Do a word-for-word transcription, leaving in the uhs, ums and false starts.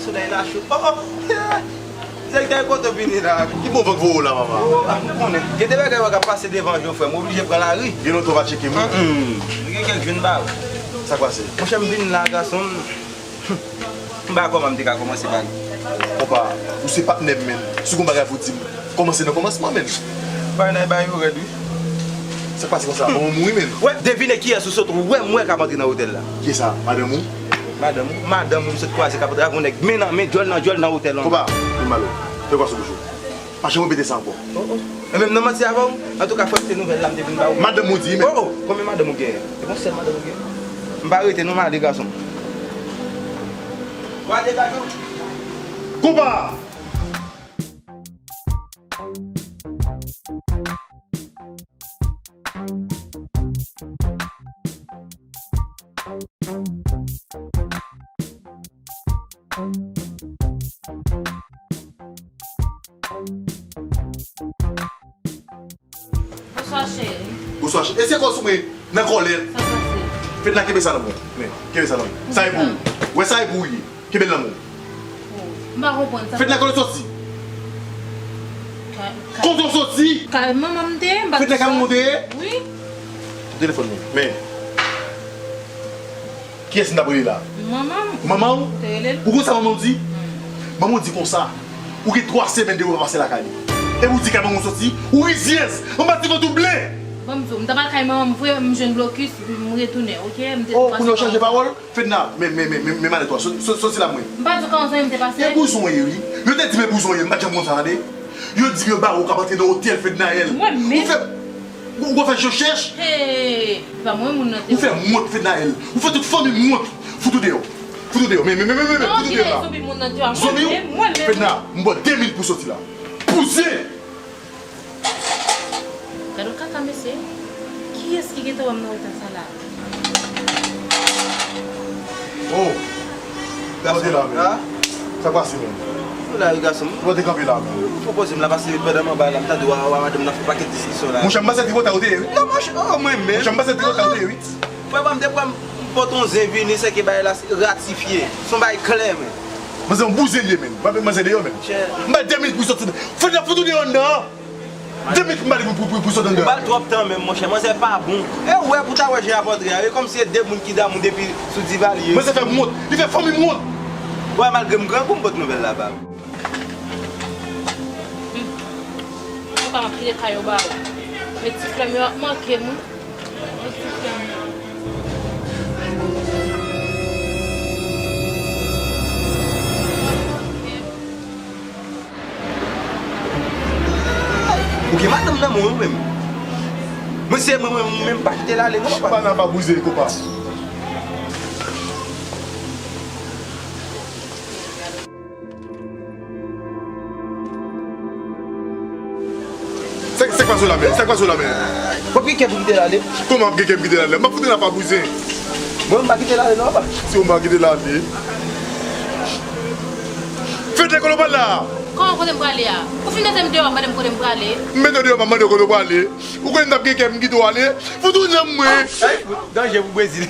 Sèltè Nachou. Oh, oh. Sèltè, kote w vini la? Ki bon van k voye w la, papa? Oh, ah, nou konnen. Gen de bagay w ap pase devan je w, frè m, oblije pran lari. Gen lontan w pa tcheke m. Mm, mm. Gen kèk jou m pa wè. Sa k pase? Monchè, m vin la, gason m. M pa wè kòman m te ka kòmanse pale. Konpa, ou se patnè m, menn. Si gon bagay pou di m, kòmanse nan kòmansman, menn. Bagay nan bay yo rèd, wi. Sa k pase konsa? Manman w mouri, menn. Wè, devine kiyès ou sot wè m wè k ap antre nan otèl la. Kiyès sa? Madanm ou? Madanm ou? Madanm ou m sot kwaze k ap antre avè yon nèg men nan men, djòl nan djòl nan otèl lan. Konpa, vin ba l. Fè kwa sou bouch ou. Pa janm repete sa ankò. Oh, oh. E menm nan manti avè w? Antouka, frè m, se nouvèl la m te vin ba ou. Madanm ou di, men. Oh, oh. Konbyen madanm ou genyen? Se yon sèl madanm ou genyen? M pa rete non, m ale, gason m. W ale, gason m. Konpa! Bonswa, cheri. Bonswa, cheri. E se kòz ou mwen nan kòlèt. Sa pase? Fedna, kenbe sa nan men w. Men, kenbe sa nan men w. Sa e pou ou. Wè, sa e pou ou ye. Kenbe l nan men w. Oh, m pa konprann sa. Fedna, kote w soti? Ka-, ka-, kote w soti? Kay manman m te ye, m pa... Fedna, kay manman w te ye? Wi. Telefòn mwen. Men. Kiyès m t ap rele la? Manman m. Manman w? Ou te rele l? Ou konn sa manman w di? Hmm. Manman w di konsa, ou gen twa semèn depi w pa pase lakay li. Epi ou di kay manman w soti, ou rizyèz, anba ti vant ou ble! Ban m di w, m t ap al kay manman m vre, m jwenn blokis, m retounen, oke? M te... Oh, kounye a w chanje pawòl? Fedna, men, men, men, men, men malèt ou a, soti la mwen. M pa di w kòman zanmi m te pase. E bouzon w ye, wi. Yo te di m e bouzon w ye, m pa t janm konn sa, tande. Yo di m yo ba ou k ap antre nan otèl Fednaelle. Mwen menm? Ou fè, ou, ou fè je w chèch? Hey, se pa mwen moun nan te... Ou fè wont Fednaelle. Ou fè tout fanmi m wont. Fout ou deyò. Fout ou deyò. Men, men, men, men, men, fout ou deyò la. Zonbi moun nan te a. Zonbi w? Mwen menm, mwen menm. Fedna, m ba w de minit pou w soti la. Bouzen! Gad yon kaka, mesye. Kiyès ki gentan wè m nan eta sa la? Oh! Gason, kanpe la, men. Ah? Sa k pase, men? Nou la, wi, gason. Ou te kanpe la, men. Ou pwopoze m la, pase pandan m anba la, m tande w a, w a madanm nan fè pakèt diskisyon la. Monchè, m panse tripotay ou te ye, wi. Non, monchè, oh, mwen menm. Monchè, m panse tripotay ou te ye, wi. Frè pa m te pran m pot yon zen vini, se ke bagay la ratifye. Se yon bagay klè, men. Manzè yon bouzen li ye, men. M ap met manzè deyò, men. Monchè. M ba l de minit pou l soti. Fedna, fout ou deyò anndan an. De minit m ba li pou, pou, pou, pou sot anndan. Ou ba l twòp tan menm, monchè. Manzè pa bon. E ou wè pou ta wè jan y ap antre a. E kòmsi se de moun ki damou depi sou Divalye. Manzè fè m wont. Li fè fanmi m wont. Wè, malgre m grangou, m pot nouvèl la ba ou. Hmm. Ou pa kite kay yo ba ou. Men ti flè m yo ap manke m, wi. Ou gen madanm nan men w menm. Mwen se mwen, mwen, mwen menm pa kite l ale non, papa. Konpa nan pa bouze, konpa. Sa, sa k pase w la, men? Sa k pase w la, men? W ap gen kè pou kite l ale? Kòman w ap gen kè pou kite l ale? M ap fout w nan pa bouzen. Mwen, m pa kite l ale non, papa. Si w pa kite l ale. Fedna, kote w prale la? Kòman kote m prale a? Ou fin mete m deyò, mande m kote m prale? M mete w deyò, pa mande w kote w prale. Ou konnen m t ap gen kè pou m kite w ale? Fout ou nan mwen. Ay, danje pou Brezil.